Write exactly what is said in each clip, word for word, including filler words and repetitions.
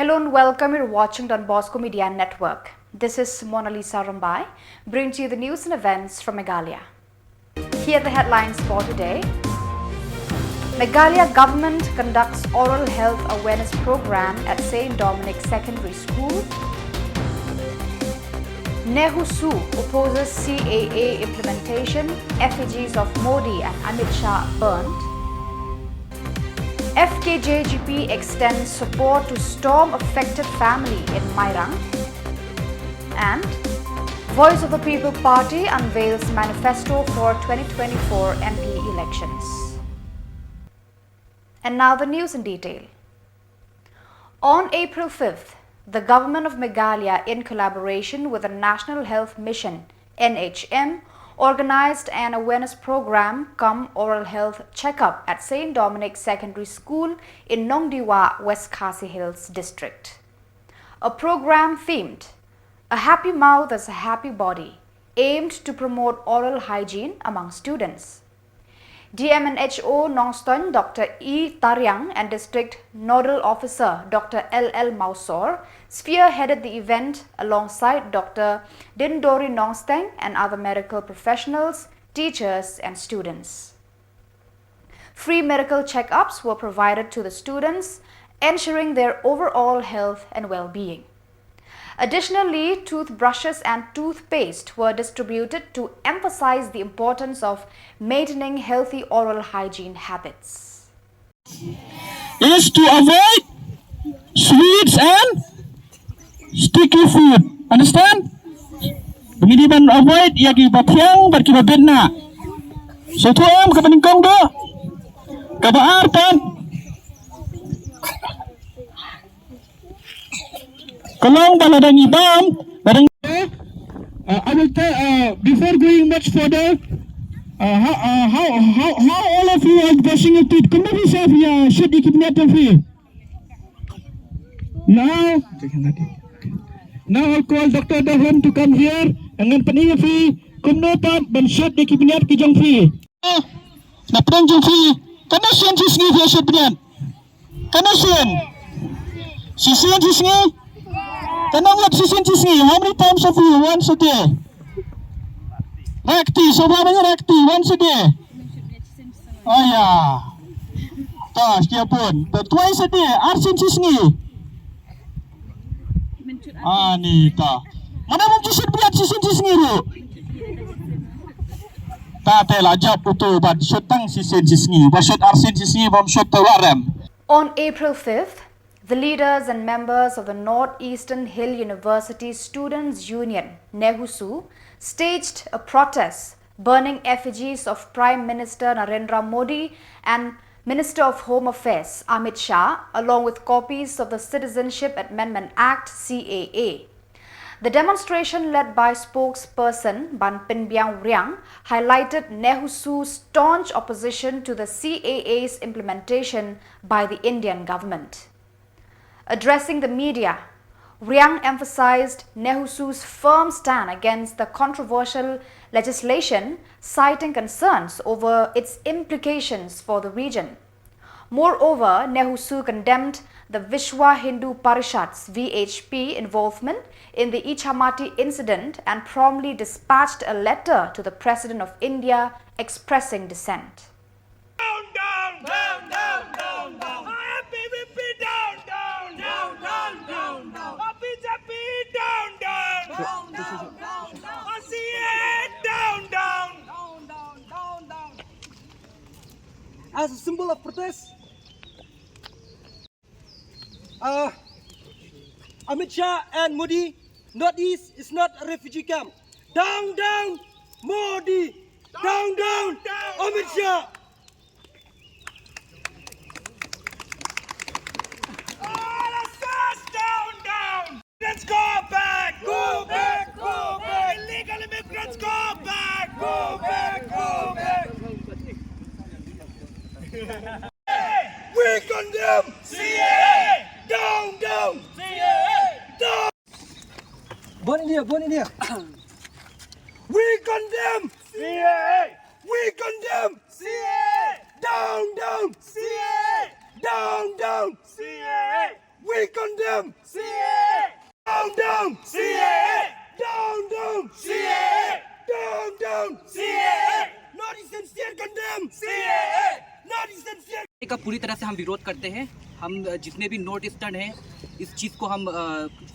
Hello and welcome. You're watching Don Bosco Media Network. This is Mona Lisa Rambai, bringing to you the news and events from Meghalaya. Here are the headlines for today. Meghalaya government conducts oral health awareness program at Saint Dominic Secondary School. NEHUSU opposes C A A implementation, effigies of Modi and Amit Shah burnt. F K J G P extends support to storm affected family in Mairang. And Voice of the People Party unveils manifesto for twenty twenty-four M P elections. And now the news in detail. On April fifth, the Government of Meghalaya, in collaboration with the National Health Mission, N H M, organized an awareness program cum oral health checkup at Saint Dominic Secondary School in Nongdiwah, West Khasi Hills District. A program themed A Happy Mouth is a Happy Body, aimed to promote oral hygiene among students. D M and H O Nongstoin, Doctor E Tariang, and District Nodal Officer, Doctor L L Mawsor, spearheaded the event alongside Doctor Dindori Nongsteng and other medical professionals, teachers, and students. Free medical checkups were provided to the students, ensuring their overall health and well-being. Additionally, toothbrushes and toothpaste were distributed to emphasize the importance of maintaining healthy oral hygiene habits. Is to avoid sweets and sticky food. Understand? Ba ngi dei ban avoid ïa kiba phiang bad kiba bit na. Sngewthuh em kaba nyngkong? Duh kaba ar pat. Ka long ba lada ngi bam, lada ngi Uh, I will tell, uh, before going much further, uh, how, uh, how, how, how all of you are brushing your teeth? Kumno phi sngewbha ïa shet ïa ki bniat jong phi? Now, now I'll call Doctor Dahon to come here. Ngan pyni ïa phi kumno pat ban shet ïa ki bniat ki jong phi. Na pdeng jong phi, katno sien shisngi phi shet bniat? Katno sien? Shisien shisngi? Katno ngut shisien shisngi? How many times of you? Once a day. Rakti, so ba many rakti? Once a day. Oh yeah. Ta, skia pun. Ta, twice a day. Arsien shisngi. Ani ta. Mano bym ju shet bniat shisien shisngi ruh? Ta te la jop uto ba shet tang shisien shisngi, ba shet arsien shisngi, bym shet te la rem. On April fifth, the leaders and members of the Northeastern Hill University Students Union, NEHUSU, staged a protest burning effigies of Prime Minister Narendra Modi and Minister of Home Affairs Amit Shah, along with copies of the Citizenship Amendment Act, C A A. The demonstration, led by spokesperson Ban Pynbiang Wriang, highlighted NEHUSU's staunch opposition to the C A A's implementation by the Indian government. Addressing the media, Wriang emphasized NEHUSU's firm stand against the controversial legislation, citing concerns over its implications for the region. Moreover, NEHUSU condemned the Vishwa Hindu Parishad's, V H P, involvement in the Ichamati incident and promptly dispatched a letter to the President of India expressing dissent. Down, down, down, down, down, down. I P V P down, down, down, down, down, down. B J P down, down, down, down, down, down. C A A down, down, down, down, down, down. As a symbol of protest, uh, Amit Shah and Modi, Northeast is not a refugee camp. Down, down, Modi. Down, down, Amit Shah. R S S down, down. Let's go back. Go back, go back. Illegal immigrants, go back. Go back, go back. We condemn C A A. Down, down. C A A. Down. Bon India, bon India. We condemn C A A. We condemn C A A. Down, down. C A A. Down, down. C A A. We condemn C A A. Down, down, C A A. Down, down, C A A. Down, down, C A A. North Eastern State condemn C A A. North Eastern State. का पूरी तरह से हम विरोध करते हैं। हम, अ, जितने भी नॉर्थ ईस्टर्न हैं, इस चीज़ को हम, अ,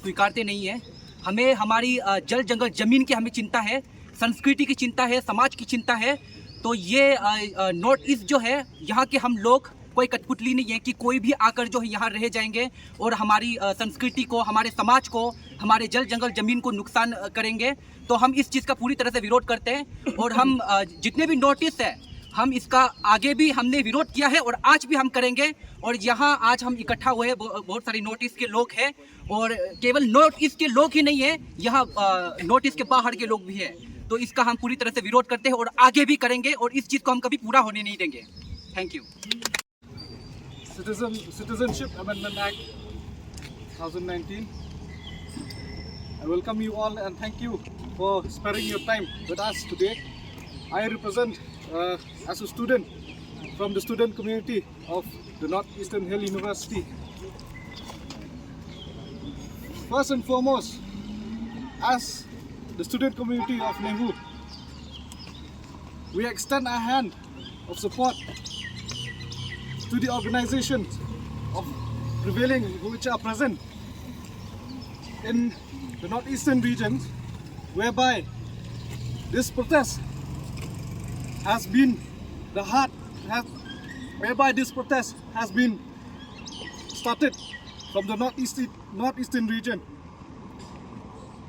स्वीकारते नहीं हैं। हमें हमारी, अ, जल जंगल ज़मीन की हमें चिंता है, संस्कृति की चिंता है, समाज की चिंता है। तो ये, अ, अ, नॉर्थ ईस्ट जो है, यहाँ के हम लोग कोई कठपुतली नहीं है कि कोई भी आकर जो है यहाँ रह जाएंगे और हमारी, अ, संस्कृति को, हमारे समाज को, हमारे जल जंगल ज़मीन को नुकसान, अ, करेंगे। तो हम इस चीज़ का पूरी तरह से विरोध करते हैं और हम, अ, जितने भी नॉर्थ ईस्ट है, हम इसका आगे भी हमने विरोध किया है और आज भी हम करेंगे। और यहाँ आज हम इकट्ठा हुए हैं, बहु-, बहुत सारे नॉर्थ ईस्ट के लोग हैं और केवल नॉर्थ ईस्ट के लोग ही नहीं है, यहाँ, अ, नॉर्थ ईस्ट के बाहर के लोग भी हैं। तो इसका हम पूरी तरह से विरोध करते हैं और आगे भी करेंगे और इस चीज़ को हम कभी पूरा होने नहीं देंगे। Thank you. Citizen, Citizenship Amendment Act two thousand nineteen. I welcome you all and thank you for sparing your time with us today. I represent, uh, as a student from the student community of the Northeastern Hill University. First and foremost, as the student community of Nehru, we extend our hand of support to the organizations of prevailing which are present in the northeastern regions, whereby this protest has been the heart, has, whereby this protest has been started from the northeast, northeastern region.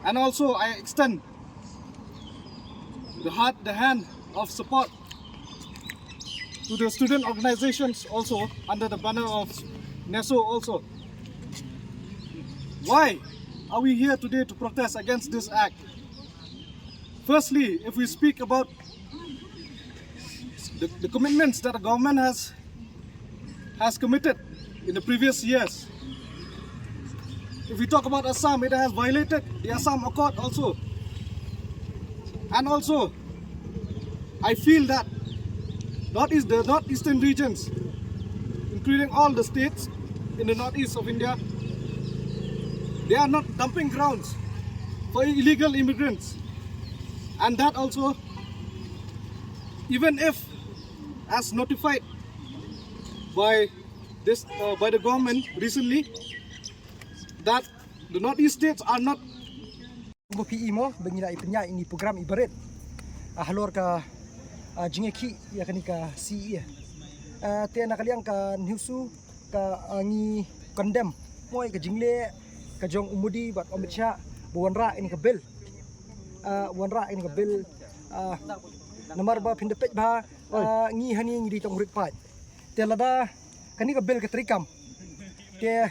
And also, I extend the heart, the hand of support to the student organizations also under the banner of NESO also. Why are we here today to protest against this act? Firstly, if we speak about the, the commitments that the government has has committed in the previous years. If we talk about Assam, it has violated the Assam Accord also. And also, I feel that Northeast, the northeastern regions, including all the states in the northeast of India, they are not dumping grounds for illegal immigrants. And that also, even if, as notified by this, uh, by the government recently, that the northeast states are not. Ba phi i mo ba ngi la i pynïaid ïa ini program i barit, ah, halor ka, ah, jingïakhih ïa kane ka C A A. Ah, te na ka liang ka NESO ka, ah, ngi condemn mo ïa ka jingleh ka jong u Modi bad Amit Shah ba wanrah ïa kane ka bill. Ah, wanrah ïa kane ka bill, ah, namar ba phin da peit ba, ah, ngi hangne ngi dei tang u rit paid. Te lada kane ka bill ka treikam, te,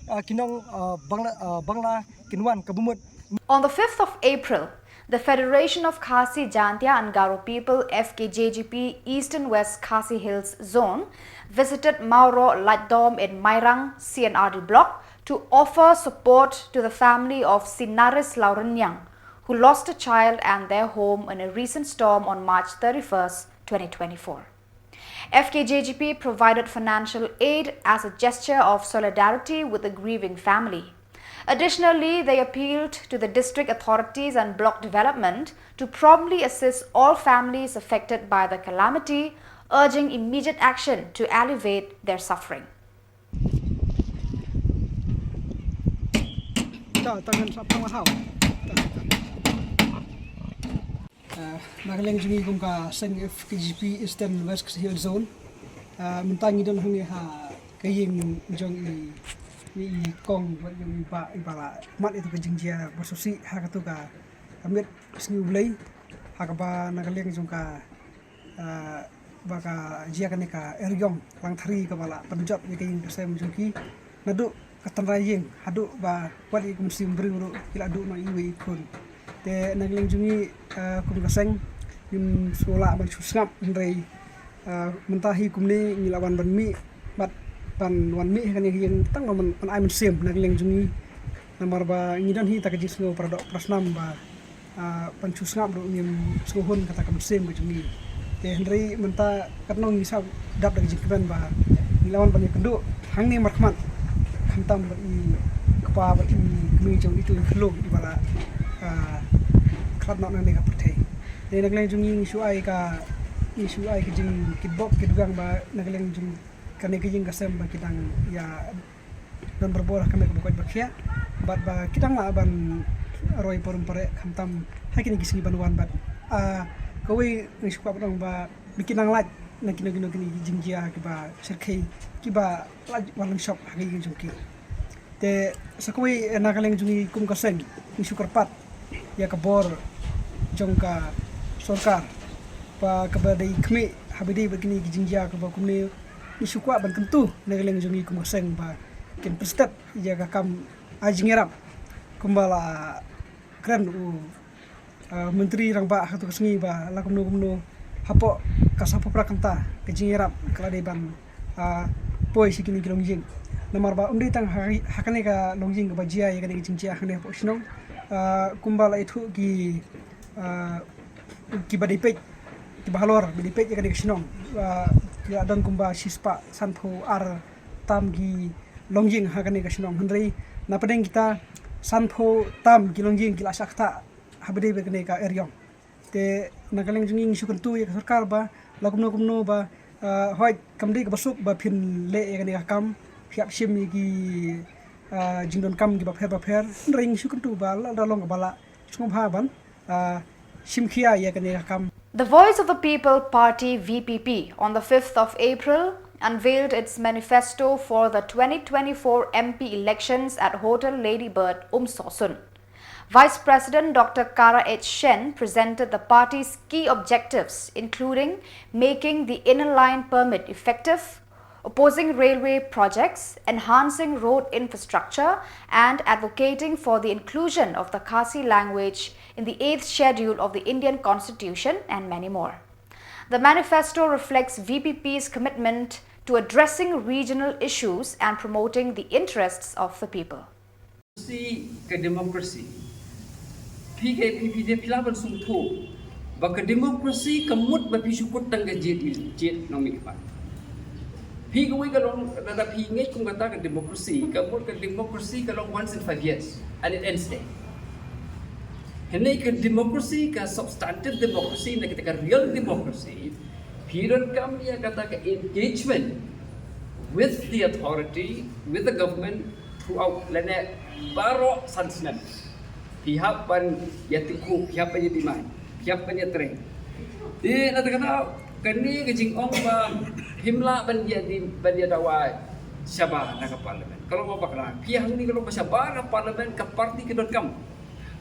ah, ki nong, ah, Bangla, ah, Bangla kin wan ka bamut. On the fifth of April, the Federation of Khasi Jaintia and Garo People, F K J G P, Eastern West Khasi Hills Zone visited Mawroh Laitdom in Mairang C and R D block to offer support to the family of Sinaris Lauriniang, who lost a child and their home in a recent storm on March thirty-first, twenty twenty-four. F K J G P provided financial aid as a gesture of solidarity with the grieving family. Additionally, they appealed to the district authorities and block development to promptly assist all families affected by the calamity, urging immediate action to alleviate their suffering. Ta, ta ngan sa pang mahau. Ta, ta. Ah, na ka liang jong ngi kum ka seng F K J P Eastern West Khasi Hills Zone. Ah, mynta ngi don hangne ha ka ïing jong i, i kong bad jong i bah, i ba la mad ïa ka jingjia ba sngewsih ha katu ka, ka miet sngi U Blei, ha kaba na ka liang jong ka, ah, ba ka jia kane ka eriong langthari kaba la pynjot ïa ka ïing ka sem jong ki. Naduh ka tynrai ïing haduh ba wat ïa ka mynsiem briew ruh ki la duh noh iwei i khun. Te na ka liang jong ngi, ah, kum ka seng ngim sngewlah ban shu sngap, hynrei, ah, mynta hi kumne ngi la wan ban mih bad ban wan mih ha kane ka ïing tang ban, ban ai mynsiem na ka liang jong ngi. Namar ba ngi don hi ta ka jingsngew para doh para snam ba, ah, ban shu sngap ruh ngim sngewhun kata ka mynsiem ka jong ngi. Te hynrei mynta katno ngi shu dap da ka jingkmen ba ngi la wan ban ïakynduh hangne markhmat Khamtam bad i kpa bad i kmie jong itu i khlung i ba la, ah, khlad noh na kane ka pyrthei. Te na ka liang jong ngi ngi shu ai ka, ngi shu ai ka jingkitbok kitbang ba na ka liang jong kane ka ïing ka sem ba ki dang ïa don barabor ha ka met kaba koit ba khiah bad ba ki dang lah ban roi parum pareh khamtam ha kine ki sngi ban wan bad, ah, kawei ngi shu kwah ban ong ba ba ki nang lait na kino kino kine ki jingjia kiba shyrkhei kiba lait wan lang shop ha ka ïing jong ki. Te sa kawei, eh, na ka liang jong ngi kum ka seng ngi shu kyrpad ïa ka bor jong ka sorkar ba kaba dei khmih haba dei bad kine ki jingjia kaba kumne. Ngi shu kwah ban kyntu na ka liang jong ngi kum ka seng ba kin pynstet ïa ka kam ai jingïarap kumba la kren u, ah, Myntri Rangbah ha katu ka sngi ba la kumno kumno hapoh ka sawphew phra kynta ka jingïarap ka la dei ban, ah, poi sha kine ki longïing. Namar ba ym dei tang ha, ha kane ka longïing kaba jia ïa kane ka jingjia ha kane hapoh shnong, ah, kumba la ithuh ki, ah, kiba dei peit, kiba halor ba dei peit ïa kane ka shnong, ah, ki la don kumba shispah sanphew ar tam ki longïing ha kane ka shnong, hynrei na pdeng kita sanphew tam ki longïing ki la shah ktah haba dei bad kane ka eriong. Te na ka liang jong ngi ngi shu kyntu ïa ka sorkar ba la kumno kumno ba, ah, hooid kam dei kaba suk ba phin leh ïa kane ka kam, phi hap shim ïa ki, ah, jingdonkam kiba pher ba pher, hynrei ngi shu kyntu ba lada long kaba lah sngewbha ban, ah, shim khia ïa kane ka kam. The Voice of the People Party, V P P, on the fifth of April, unveiled its manifesto for the twenty twenty-four M P elections at Hotel Ladybird, Umsohsun. Vice President Doctor Kara H Shen presented the party's key objectives, including making the Inner Line Permit effective, opposing railway projects, enhancing road infrastructure, and advocating for the inclusion of the Khasi language in the eighth Schedule of the Indian Constitution, and many more. The manifesto reflects V P P's commitment to addressing regional issues and promoting the interests of the people. Si ka democracy. Phi ka, phi, phi dei phi lah ban sngewthuh ba ka democracy kam mut ba phi shu kut tang ka jied, jied nongmihkhmat. Phi kawei ka long, lada phi ngeit kum kata ka democracy, ka mut ka democracy ka long once in five years and it ends there. Hynrei ka democracy, ka substantive democracy, na kita ka real democracy, phi donkam ïa kata ka engagement with the authority, with the government, throughout, lane baroh san snem. Phi hap ban ïa tyngkhuh, phi hap ban ïa demand, phi hap ban ïa trei. Te na kata ka daw, kane ka jingong ba phim lah ban ïa di, ban ïa dawa shabar na ka parliament. Ka long ba bakla. Phi hangne ka long ba shabar ka parliament ka party ka donkam.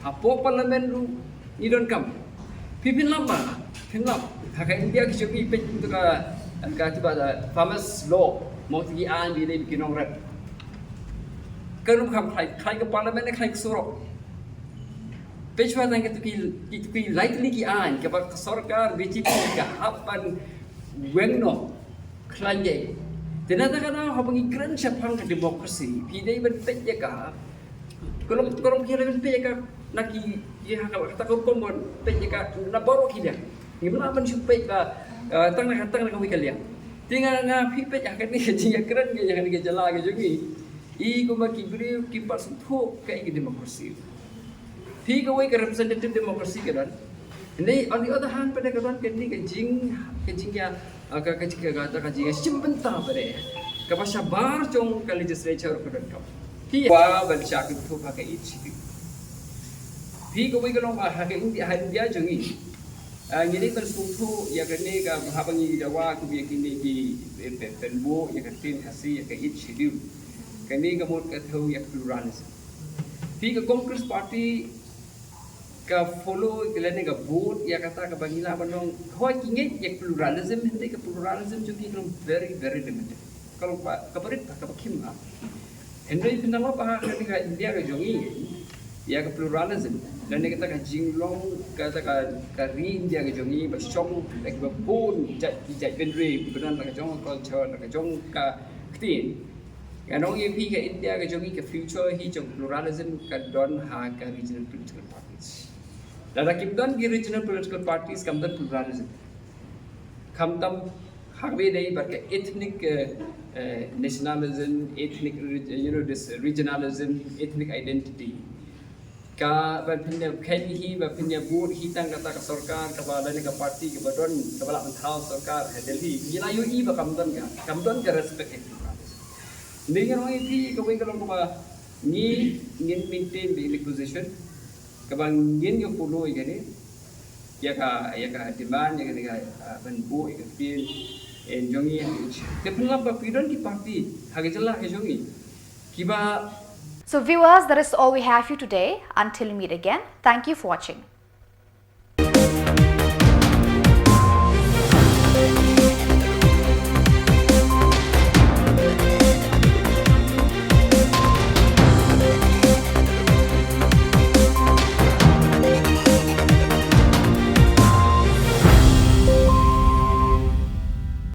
Hapoh parliament ruh ngi donkam. Phi phin lap ba, phin lap. Ha ka India ka jong ngi peit to ka, ka, to ka famous law, mo, ki aiñ ba dei ki nongrep. Ka ruh kham khlaiñ, khlaiñ ka parliament ne khlaiñ ka surok. Peit shuwa tang kito ki, kito ki lai tylli ki aiñ kaba ka sorkar B J P ka hap ban weng noh, khlaiñ de. Te na kata ka daw haba ngi kren shaphang ka democracy, phi dei ban peit ïa ka, ka long, ka long phi dei ban peit ïa ka na ki, ïa ka, kata ka rukom ban peit ïa ka na baroh ki liang. Ngim lah ban shu peit ba, eh, tang na ka, tang na kawei ka liang. Te nga, nga, phi peit ïa kane ka jingïakren ka, ïa kane ka jylla ka jong ngi. I kumba ki briew kim pat sngewthuh kaei ka democracy. Phi kawei ka representative democracy ka don. Hynrei on the other hand pat ka don kane ka jing, ka jingïa, ah, ka, ka, ka, ka, ka jingïashim bynta pat kaba shabar jong ka legislature ka donkam. Phi kwah ban shah kynthoh ha ka Eighth Schedule. Phi kawei ka long ba ha ka India, ha India jong ngi. Ah, ngi dei ban sngewthuh ïa kane ka haba ngi dawa kum ïa kine ki, eh, pyn, pynbud ïa ka ktien Khasi ïa ka Eighth Schedule. Kane ka mut ka thew ïa ka pluralism. Phi ka Congress Party ka follow ïa ka lane ka vote ïa kata kaba ngi lah ban ong. Hooid ki ngeit ïa ka pluralism, hynrei ka pluralism jong ki ka long very, very limited. Ka long ba, kaba rit ba, kaba khim ba. Hynrei phin ïa lap ha kane ka India ka jong ngi ïa ka pluralism. Lane kata ka jinglong, kata ka, ka ri India ka jong ngi ba shong da kiba bun jait, jait bynriew, kiba don la ka jong ka culture, la ka jong ka ktien. Ngan ong ïa phi ka India ka jong ngi ka future hi jong pluralism ka don ha ka regional political parties. Lada kim don ki regional political parties kam don pluralism. Khamtam Hangwei dei bad ka ethnic uh, uh, nationalism, ethnic, you know, this regionalism, ethnic identity. Ka ban pynïa khein hi, ban pynïa bud hi tang kata ka sorkar, kaba lane ka party, kaba don, kaba la mynta sorkar ha Delhi. Ngi la ïohi ba kam don ka, kam don ka respect hi. Ni ngi ong hi kawei ka long kaba ngi ngin maintain the position kaba ngin ïa follow ïa kane. Ïa ka, ïa ka demand, ïa ka, ïa ka, uh, ban buh, ïa ka pin, en jong ngi, te pynlap ba phi don ki party ha ka jylla ka jong ngi. Kiba So viewers, that is all we have for you today. Until we meet again, thank you for watching.